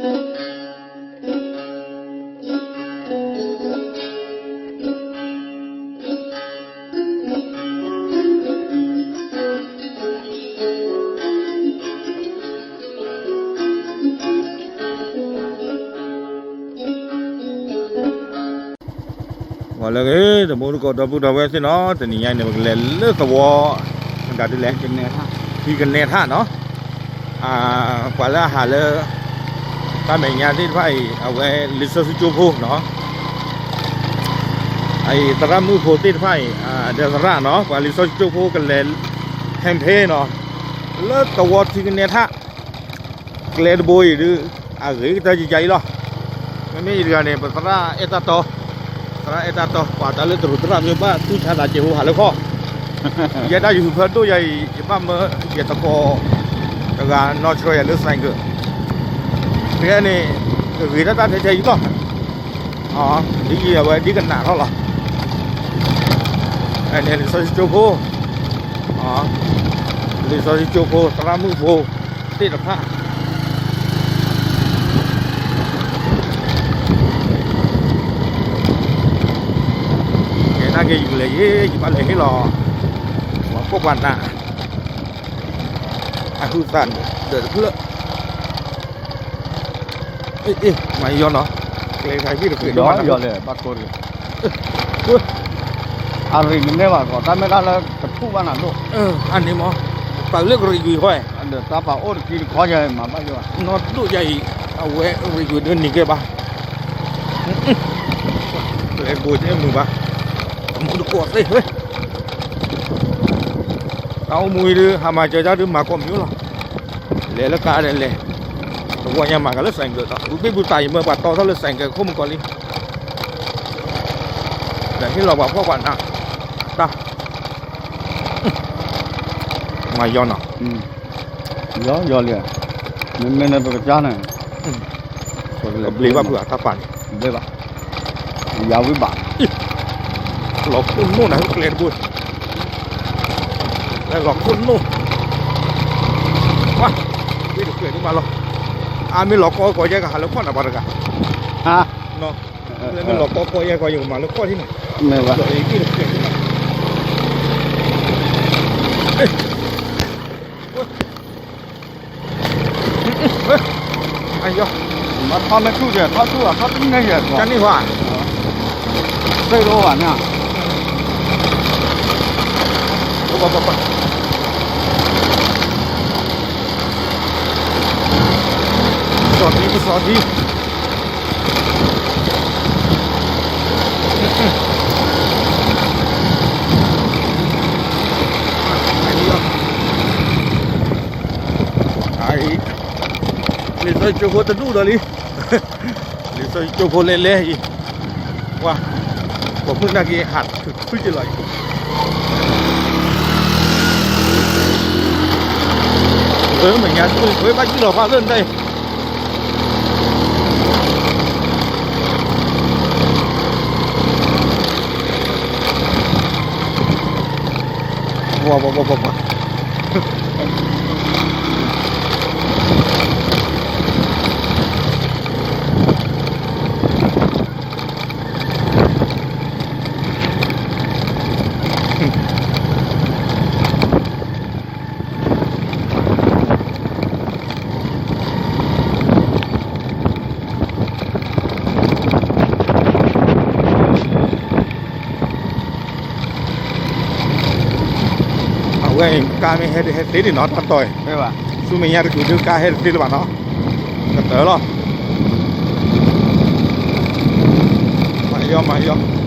ဂီၤလၢအဂ့ၤ တမူတကိး ဒီပုၢ်ဒီဝဲၢ်သ့ၣ်နီၤ, တနံၤညါအံၤန့ၣ် ပကလဲၤလၢသဝီ ဒ်လဲၣ်, ထံကနဲထၣ်နီၤ, ပှၤလၢအဟးလၢ တၢ်မဲာ်ညါသ့ၣ်တဖၣ်အံၤ အဝဲလံာ်စီဆှံကၠိဖိနီၤ, အအံၤသရၣ်မုၣ်ဖိသ့ၣ်တဖၣ်အံၤ ဒီးသရၣ်နီၤ ပှၤလံာ်စီဆှံကၠိဖိကလဲၤ ဟဲဖဲနီၤ, လၢသဝီထံကနဲထၣ် ကျဲတဘိအံၤဒုး အဂ့ၤကတၢၢ်ကကါအံၤလီၤ. မ့မ့ၢ်အံၤတဂၤန့ၣ် ပသရၣ်အဲၣ်တၢ်တီ, သရၣ်အဲၣ်တၢ်တီ ပှၤတၢ်လၢတရူးသရၣ်မ့ၢ်ဘၣ်သူၣ်ဆါသးကဲးဖိဟးလၢခီၣ်, ယဲဒၣ်ယဟုးဖၢဒိၣ်ယၤအံၤ ယဘၣ်မၢယဲတကီး တဂၤနီၢ်ဆှၢယၤလၢ ဆိုင်ကယ်, ဖဲန့ၣ် ကဂ့ၤတၢ်တၢ်ထဲထဲအံၤလီၤ. ဒ်အံၤအဝဲဒ်ကနၣ်ထီၣ်လီၤ. န့ၣ်လံာ်စီဆှံကၠိဖိ, လံာ်စီဆှံကၠိဖိ သရၣ်မုၣ်ဖိသ့ၣ်တဖၣ် ကဲနာ်က့ၤ ယကလဲၤယ့ ယဘၣ်လဲၤဟ့ၣ်လီၤ ပှၤဖှီၣ်ပှၤနး အဟုးသးဒီးတဖျၢၣ် မၤယီၤနီၤ, ကျဲခါဟံၣ်တဖျၢၣ်ဒိၣ်မးနီၤ, အရ့နနဲဘၣ်ကီး တၢ်မဲာ်ကၢ်လၢကထူၣ်ဘၣ်နၤဒိၣ်, အန့ၣ်မး, ပာ်လၢကရ့ယွံၤဃီ, တၢ်ပာ်အိၣ်တကံတခီယၤမၤဘၣ်ယီၤ, နီၢ်ဒိၣ်ယၤအံၤ, အဝဲကရ့ယွံၤဒၢနံၤကဲဘၣ်, ကျဲဘိတမုာ်ဘၣ်, တမူတကိးသ့ၣ်ဝဲ တၢ်အိၣ်မူအံၤဒုး ဟးမၤစၢၤတၢ်ဒုးမၤကိးမံၤအိၣ်လီၤ, လဲၤလၢကါဒီးလဲၤ, တဝီညါမၤကၤလၢ ဆိုင်ကယ် ဒီး ဘူးဘ့ၣ်ဘူးတၢ်အံၤမၢပှၤတီထီၣ်လၢ ဆိုင်ကယ် ခိၣ်မုၢ်ကီးလံ, ဒီးဟ့ၣ်လီၤပှၤဖှီၣ်ပှၤနး, တၢ်, မၤယီၤနီၤ, ယီၤယီၤလံ, မ့မ့ၢ်လၢပကစၢ်န့ၣ်, ကဘျံးဘၣ်ဖုးအတၢ်ပာ်န့ၣ်, ဘျ့ဘၣ်, ယၤဝံၤဘၣ်, လီၤခိၣ်နိၣ်နၤကျဲတဘိ လီၤခိၣ်နိၣ်, ဝါ, ဝံၤတကျဲဒိၣ်မးလီၤ, အါမ့ၢ်လီၤကီကီယဲကဟးလၢခီၣ်နၤပှၤတဂၤ, လၢမ့ၢ်လီၤကီကီယဲကီးယကမၤလၢခီၣ်ထံၣ်န့ၣ်, လီၤအံၤတကျဲဒိၣ်မး, အယီၤ, မၤထီၣ်မ့ၢ်ထူၣ်ကဲ ထီၣ်ထူၣ်အထီၣ်တန့ၢ်ယဲၢ်ကီး, တၢ်န့ၢ်ဟါ, သ့ၣ်တအိၣ်ဘၣ်န့ၣ်, ပပပပ, စီၤထံပစီၤထံ လံာ်စီဆှံကၠိဖိတဒူၣ်ဒီးလံ, လံာ်စီဆှံကၠိဖိလဲၤလဲၤအံၤ, ဝါ, ပိာ်မုၣ်နာ်က့ၤဟးထုးထုးက့ၤလီၤအံၤ, လၢမဲာ်ညါတဒူၣ် ဝဲဘၣ်ကံၣ်လီၤဖးလၢနတၢ်အံၤ ပှၤပှၤပှၤပှၤပှၤ, အဝဲအံၤ ကါမ့ၢ်ဟဲတဟဲသ့ဒံးနီၤ တၢ်တီၢ်အံၤ, ဆူမဲာ်ညါတချုးဒုးကါဟဲတသ့လၢၤဘၣ်နီၤ, ကတၢၢ်လီၤ, မၤယီၤမၤယီၤ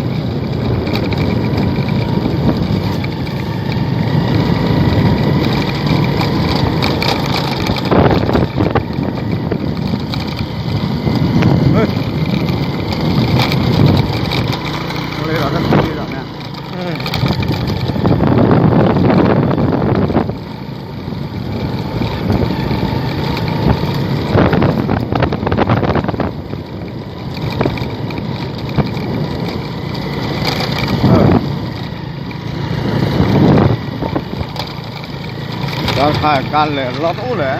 တၢ်ခါကါလဲၣ်လီၤတအိၣ်လဲၣ်,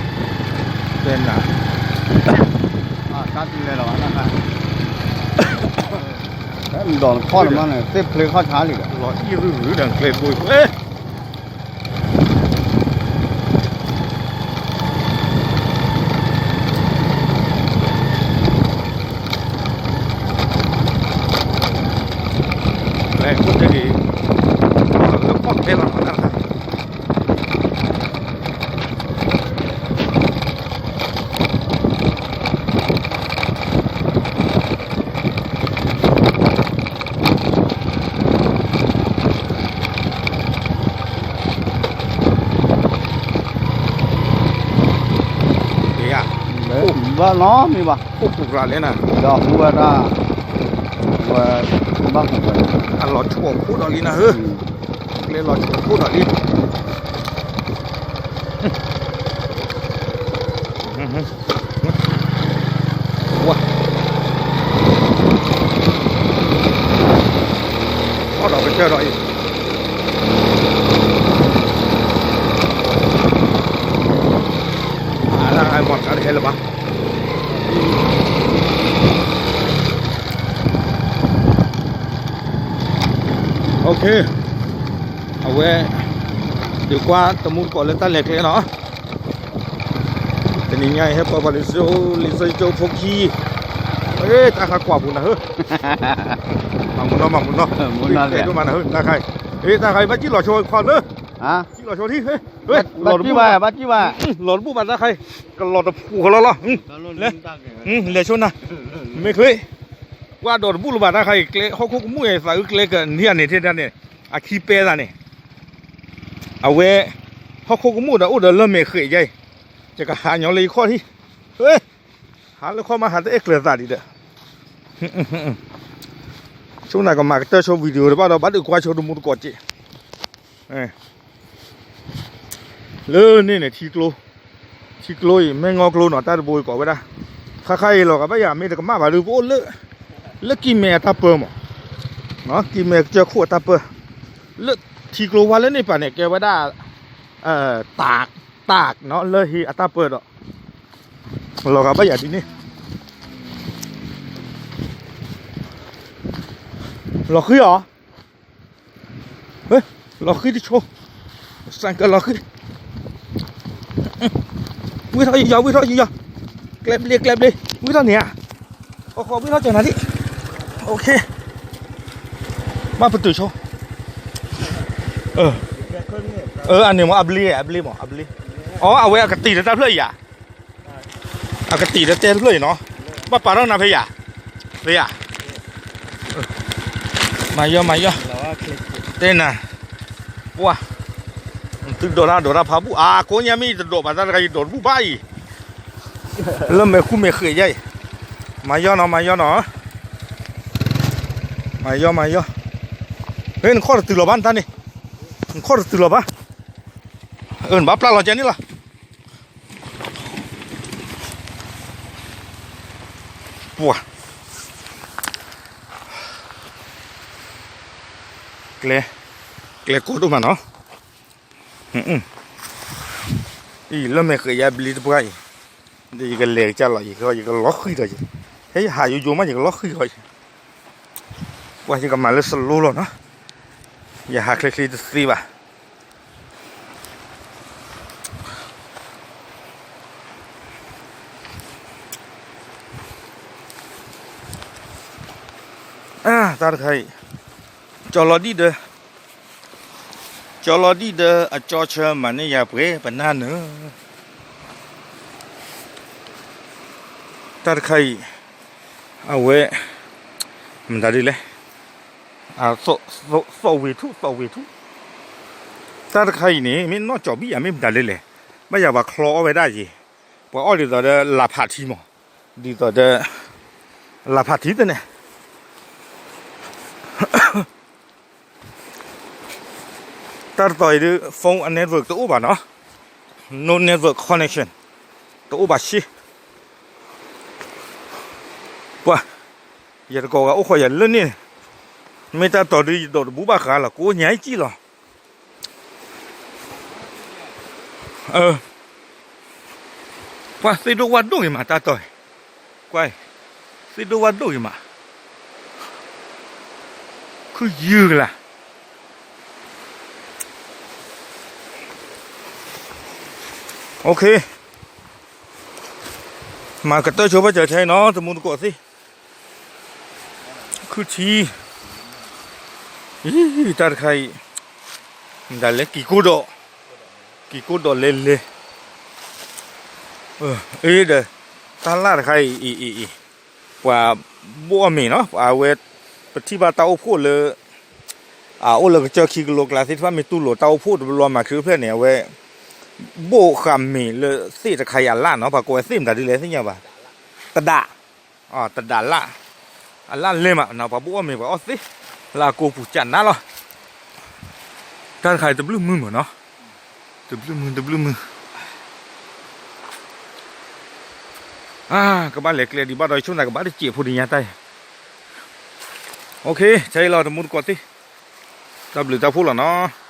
တဲနၤ, တၢ်တလဲၤလီၤဘၣ်တၢ်ခါ, ဒီးနခီၣ်တမးန့ၣ် သ့ၣ်ဖျ့ခီၣ်ဆါလံဒီး လီၤအံၣ်ရုၢ်ရုၢ်ဒီးကျဲတဘိအံၤ, လဲၤအိၣ်တဲက့ၤ လၢကီၢ်ခဲလီၤမးတၢ်တခါ ဘၣ်နီတမံၤဘၣ်, အိၣ်ပူၤကျါလဲၣ်နၤ, ဒီးဟူဝဲဒၣ်, ဝဲ, ဘၣ်ဟူဝဲ, အလီၤဆီၣ်ခိၣ်ဒီးလံနၤဧၢ, ကျဲလီၤဆီၣ်ခိၣ်ဒီးလံ ဝါ, အီၣ်ဒီးကစၢၢ်ဒီးအံၤ, အါလၢအမၤကါတဟဲလၢၤဘၣ်, အဝဲ, ဒုးကွၢ်တမူတကိးလၢတၢ်လဲၤကျဲနီၤ တနံၤညါအံၤ ဟဲပှၤပှၤလံာ်စီဆှံကၠိ လံာ်စီဆှံကၠိဖိခံ, တၢ်ခါကွၢ်ပူၤနၤဧၢ, မၤမူနီၢ် မၤမူနီၢ်, မူနီၢ်လဲၣ်, ဒိၣ်မးနၤဧၢ, တၢ်ခါအံၤ, တၢ်ခါအံၤ ဘၣ်စံၣ်လီၤဆိခွါလၢ, စံၣ်လီၤဆိထံ, ဘၣ်စံၣ်ဘၣ်, ဘၣ်စံၣ်ဘၣ်တၢ်ခါအံၤ, ကလီၤတဘူၣ်ဘၣ်တၢ်ခါအံၤ, လဲၤဆိနၤ, မ့ၢ်ချ့, ကွၢ်ဒီးတဘူၣ်လၢၤဘၣ်တၢ်ခါအံၤ, ကျဲဟီၣ်ခိၣ်ကမူၣ်အံၤ သးအုးကျဲကနံၤအန့ၣ်ထဲဒၣ်န့ၣ်, အခံပဲသးန့ၣ် အဝဲ, ဟီၣ်ခိၣ်ကမူၣ်ဒီးအိၣ်ဒီးလၢမဲာ်ဃဲးယါအံၤ, ယကဟးညီလၢယခီၣ်ထံ, ဟးလၢခီၣ်မး ဟးတအဲၣ်ကျၢၤသးဒံးဒီး, ဆိနၤကမၤကတၢၢ်ဆိ video တဘၣ်ဒီး ဘၣ်ဒုးကွၢ်ဆိတမူတကိးစ့ၢ်, လၢန့ၣ်န့ၣ် ထံကျိ, ထံကျိအံၤ မဲၢ်ငီကျိနီၤ တၢ်တဘိအံၤကိးဝဲဒၣ်, ခါခါအံၤလီၤဂာ်ဘၣ်ယၤ မ့ၢ်တကမၣ်ဘၣ်ဒုး ပအိၣ်လၢ, လၢကံၢ်မဲအတၢ်ပၢမး, ကံၢ်မဲကစၢၢ်ခိၣ်အတၢ်ပၢ, လၢထံကျိဝါလၢန့ၣ်ပာ်န့ၣ် ကဲဝဲဒၣ်, တၢ်, တၢ်နီၤ လၢဟံးအတၢ်ပၢဒီး, လီၤဂာ်ဘၣ်ယၤဒ်န့ၣ်, လီၤဃံၤအီၤ လီၤဃံၤတဆိ, စၢ်ကလီၤဃံၤ, ဝံထီၣ်ယီၤ ဝံထီၣ်ယီၤ, ကျဲဘျ့ ကျဲဘျ့ ဝံထီၣ်န့ၣ်ဧါ, ဃီဃီဝံထီၣ်ကၠီနၤဒံး, ဘၣ်ပတုာ်ဆိ, အန့ၣ်မ့ၢ်အဘျ့ အဘျ့မး အဘျ့, အဝဲအကတံာ်ဒီးတၢ်ဖျၢၣ်အံၤဧါ အကတံာ်ဒီးတဲတဖျၢၣ်အံၤနီၤ, ဘၣ်ပာ်ထီၣ်နၤဖဲယၤ, ဖဲယၤ, မၤယီၤ မၤယီၤ, တဲနၤ, ပှၢ်, သုဒိးတၢ်ဒိးတၢ်ဖးဘူၣ် အကိးညါမ့ၢ်ယတဒိးဘၣ်တၢ်တခါ ယဒိးတဘူၣ်ဘၣ်အံၤ, လၢမဲာ်ဃူမဲာ်ဃဲးယါအံၤ, မၤယီၤနီၤ မၤယီၤနီၤ, မၤယီၤမၤယီၤ, နခီၣ်တတုၤလီၤဘၣ်နတၢ်န့ၣ်, နခီၣ်တတုၤလီၤဘၣ်, နဘၣ်ပျၢ်လီၤကဲန့ၣ်လီၤ ပှၤ, ကျဲ, ကျဲကိးဒိၣ်မးနီၤ, အံၤလၢမဲာ်ဃဲးယါဘျ့တပှၢ်အံၤ, ဒီးယကလဲၤကစၢ်လီၤ ယကလီၤဃံၤဒီးယ, ဟဲယဟးယိယိမး ယကလီၤဃံၤဃီ, ပှၤယကမၤလၢ slow လီၤနီၤ, ယဟးချ့ချ့တသ့ဘၣ်. တၢ်တခါအံၤ, ကၠီလီၤဒံၣ်ဒီး, ကၠီလီၤဒံၣ်ဒီး အကၠီဆၢမၤန့ၢ်ယၤပှဲၤပနၢ်နၢၤ, တၢ်တခါအံၤ, အဝဲ, မတၤဒ်လဲၣ်, သီၣ်ဝ့ၤထူၣ် သီၣ်ဝ့ၤထူၣ်, တၢ်တခါအံၤန့ၣ် မ့ၢ်နီၢ်ကၠီဘံၣ်ယၤမ့ၢ်မတၤဒ်လဲၣ်, ဘၣ်ယၤပှၤချီအီၣ်ဝဲဒၣ်ယံၤ, ပှၤအီၣ်ဒ်သိးဒီးလၢ်ဖးထံမး, ဒ်သိးဒီး, လၢ်ဖးထံသ့ၣ်န့ၣ် တၢ်တတီၤအံၤဒ် phone အ network တအိၣ်ဘၣ်နီၤ, no network connection, တအိၣ်ဘၣ်ဆ့, ပှၤ, ယတကိးဂၤအိၣ်ခိးယၤလၢန့ၣ်, မ့ၢ်တၢ်တီၤဒ်ယဒိးတဘူၣ်ဘၣ်ဃးလီၤ ကိးညါအံၤကံၣ်လီၤ. ပှၤသ့ၣ်ဒိၣ်ဝၣ်ဒိၣ်ဂ့ၤမးတၢ်တီၤအံၤ, ကွၢ်, သ့ၣ်ဒိၣ်ဝၣ်ဒိၣ်ဂ့ၤမး, ခုယုၢ်ကလာ်. OK, မၤကတၢၢ်ဆိဘၣ်စၢၤထဲအံၤနီၤ တမူတကိးသ့ၣ်, ခုထံ, အံၤ တၢ်တခါအံၤ, မတၤလဲၣ် က့ၤကိၢ်ဒီး, က့ၤကိၢ်ဒီးလဲၤလဲၤ, အ့ဒီး, တၢ်လၣ်တခါအံၤ အံၤ အံၤ အံၤ, ပှၤဘိၣ်အီၣ်မ့ၤနီၤ အဝဲ, ပထံၣ်ဘၣ်တၢ်အိၣ်ဖှိၣ်လၢ အအိၣ်လၢကစၢၢ်ခံကလိကျါသ့ၣ်တဖၣ် မ့ၢ်တူၢ်လိာ်တၢ်အိၣ်ဖှိၣ်တဘျီမၤခရံာ်အိၣ်ဖျဲၣ်န့ၣ် အဝဲ, ဘိၣ်ဃာ်မ့ၤလၢသ့ၣ်တခါအံၤအလၣ်နီၤ ပှၤကိးဝဲသ့ၣ်မတၤဒ်လဲၣ်သ့ၣ်ညါဘၣ်, တဒး, တဒးလၣ်, အလၣ်လဲၢ်မးနီၤ ပှၤဘိၣ်အီၣ်မ့ၤပှၤအီၣ်သ့, လၢအကိာ်ပူၤကနါလီၤ, တၢ်တခါအံၤတဘျုးမုၢ်မ့ၢ်နီၤ, တဘျုးမုၢ်တဘျုးမုၢ် ကဘၣ်လဲၤကျဲဒံးဘၣ်ဒီး ယဆိကမိၣ်ကဘၣ်တစဲးဖိဒံးညါတၢ်အံၤ, OK ခဲအံၤလီၤ တမူတကိးသ့ၣ်, တၢ်ဘျုးတၢ်ဖှိၣ်လီၤနီၤ.